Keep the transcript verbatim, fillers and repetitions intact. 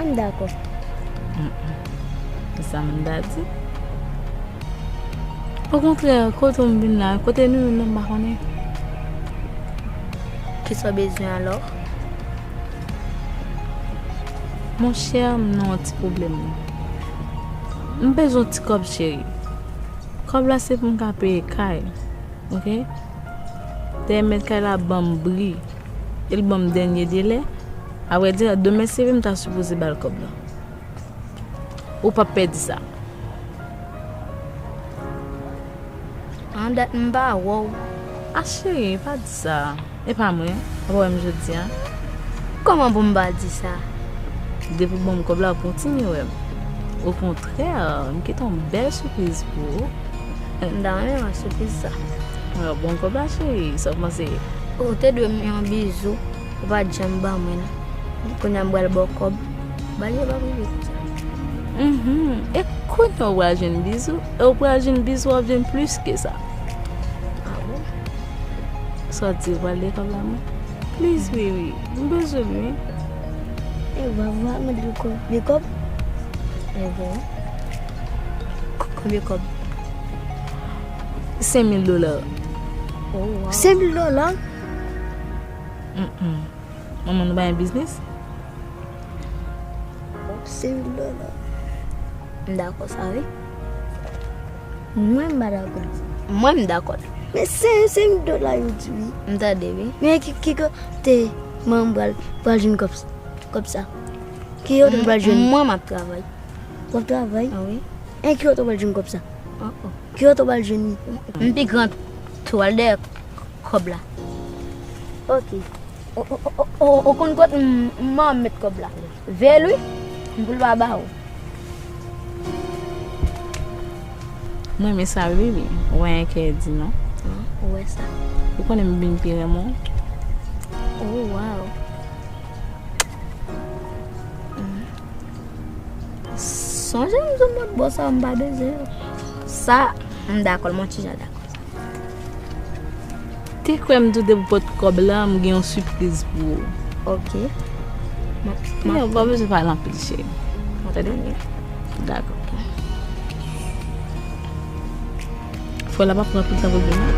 M dakò. Mm, mm. Se sa m ta di. Okontrè, kote m vin la, kote nou youn nan m pa konnen. Kisa w bezwen alò? Monchè, m nan yon ti pwoblèm. M bezwen yon ti kòb, cheri. Kòb la se pou m ka peye kay. Ok? Dayè mèt kay la ban m bri. E l ban m dènye delè. Avrèdi, demen se vre m ta sipoze ba l kòb la. Ou p ap pèdi sa. An dat m pa wè w. A cheri, pa di sa. E pa mwen, w ap wè m jodi a. Kòman pou m pa di sa? Depi w ban m kòb la, w ap kontinye wè m. Okontrè, m kite yon bèl sipriz pou ou. M ta renmen wè sipriz sa. Bon, kòb la, cheri, sa w panse? Ou te dwe m yon bizou, ou pa t janm ban mwen l. Kounye a m pral ba w kòb. Bagay pa prive konsa. Mhm. E kounye a w pral jwenn bizou, e w pral jwenn bizou, w ap jwenn plis ke sa. Ah bon? Sa w di, w pral de kòb la mwen? Plis, wi, wi. M bezwen l, wi. E w ap mande l konbyen kòb? E bon. K- Konbyen kòb? Senk mil dola. Oh, wow. Senk mil dola? Mm-mm. Manman, nou pa gen biznis? Senk mil dola. M dakò sa, wi. Mwen, m pa dakò. Mwen, m dakò. Men se senk mil dola yo di, wi. M tande, wi. Men ki, ki kote manman pral, pral jwenn kòb, kòb sa? Ki kote pral jwenn? Mwen, m ap travay. W ap travay? Ah, wi. E ki kote pral jwenn kòb sa? Oh, oh. Ki kote pral jwenn li? M pi gran twal dèyè kòb la. Ok. Ou, ou, ou, ou, ou konn kot m, m met kòb la? Veye l, wi. M pou l pa ba ou. Mwen renmen sa wi, wi. Ou pa gen kè di non. An, ou wè sa. Ou konnen m vin pi renmen w. Oh, wow. Sonje m di w m ap ba w sa, m pa bezwen yo. Sa, m dakò, m on ti jan dakò. Te kwè m tou depi w pot kòb la, m gen yon sipriz pou ou. Ok. Non, ou pa bezwen pale anpil, cheri. Tande? Dakò. Fò la pa pran anpil tan pou l vin, non?